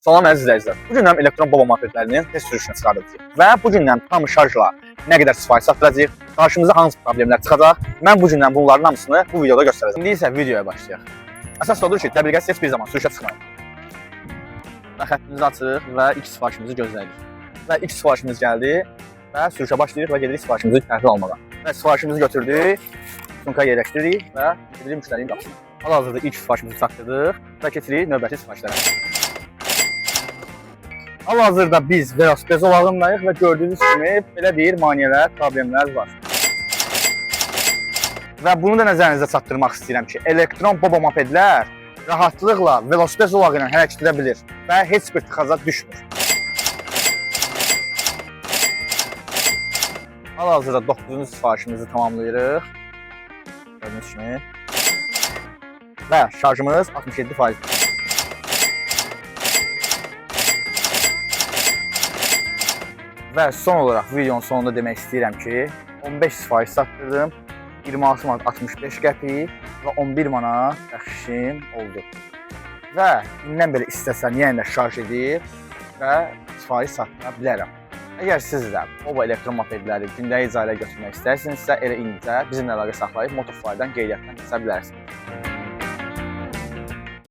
Salam əziz izləyicilər. Bu gündən elektron boba mopedlərinin test sürüşünə çıxardacağıq. Və bu gündən tam şarjla nə qədər sifariş satdıracağıq, qarşımıza hansı problemlər çıxacaq, mən bu gündən bunların hamısını bu videoda göstərəcəm. İndi isə videoya başlayaq. Əsas odur ki, təbəqəsiz heç bir zaman sürüşə çıxmayın. Və xəttimizi açırıq və ilk sifarişimizi gözləyirik. Və ilk sifarişimiz gəldi və sürüşə başlayırıq və gedirik sifarişimizi təhvil almağa. Və sifarişimizi götürdük, sumkaya yerləşdiririk və gedirik müştərinin qapısına. Hal-hazırda ilk sifarişimizi çatdırdıq və keçirik növbəti sifarişlərə. Hal-hazırda biz velosiped zolağındayıq və gördüyünüz kimi belə bir maneələr, problemlər var. Və bunu da nəzərinizə çatdırmaq istəyirəm ki, elektron boba mopedlər rahatlıqla velosiped zolağı ilə hərəkət edə bilir və heç bir tıxaca düşmür. Hal-hazırda 9-cu sifarişimizi tamamlayırıq. Gördüyünüz kimi. Və şarjımız 67%. Və son olaraq videonun sonunda demək istəyirəm ki, 15 sifariş satdırdım, 26 manat 65 qəpik və 11 manat bəxşişim oldu. Və indən belə istəsəm yenə də şarj edib və sifariş satdıra bilərəm. Əgər siz də Boba elektron mopedləri gündəlik icarəyə götürmək istəyirsinizsə, elə indicə bizimlə əlaqə saxlayıb Motofly-dan qeydiyyatdan keçə bilərsiniz.